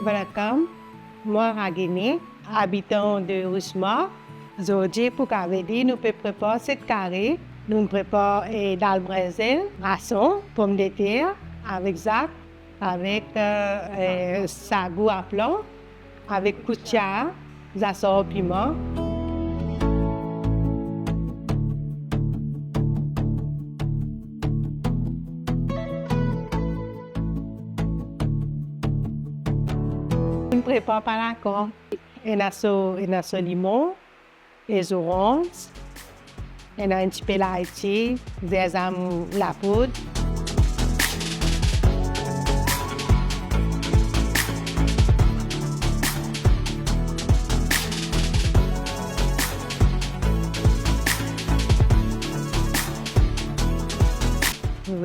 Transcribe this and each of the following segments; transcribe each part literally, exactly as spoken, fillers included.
Welcome, mwa Ragini, abitan de Richemont. Zordi pou kaveli, nou pe prepar set kari. Nou prepar, eh, dal brinzel, rason, pomdeter, avek zak, avek, eh, eh, sagou aplan, avek koutya, zasar, piman. Nou prepar pannakot. Ena so, ena so limon, e zoranz, ena enn tipe layti, zinzam lapoud.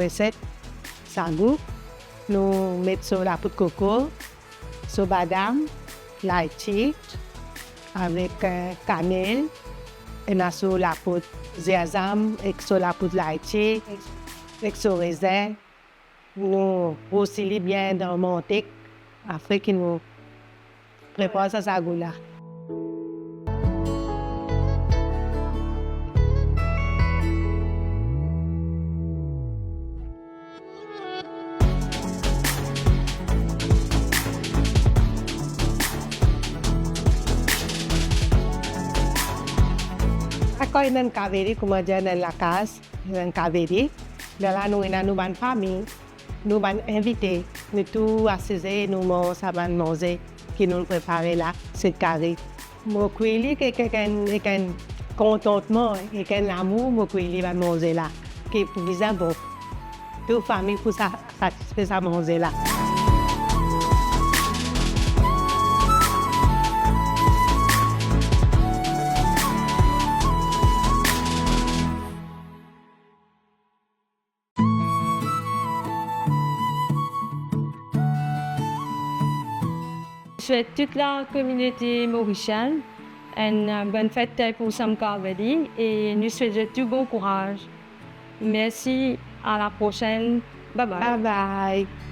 Reset sagou, nou met so lapoud koko, so badam, layti, avek, eh, kanel, ena so lapoud zinzam, ek so lapoud layti, ek so rezin. Nou rousi li bien dan mantek, apre ki nou prepar sa sagou la. Akoz ena enn kaveli, kouma dir, ena enn lakaz, ena enn kaveli. Lerla nou ena nou bann fami, nou bann invite, nou tou asize, nou manz sa bann manze ki nou prepare la, se kari. Mo kwi li ek, ek, ek enn, ek enn kontantman, ek enn lamour, mo kwi li bann manze la, ki pou bizin bon. Tou fami pou sa, satisfe sa manze la. Swet tou lakominote morisienn enn, eh, bonn fet pou Sam Kaveli e nou swet zot tou bon kouraz. Mersi, a la prosenn. Bye bye. Bye bye.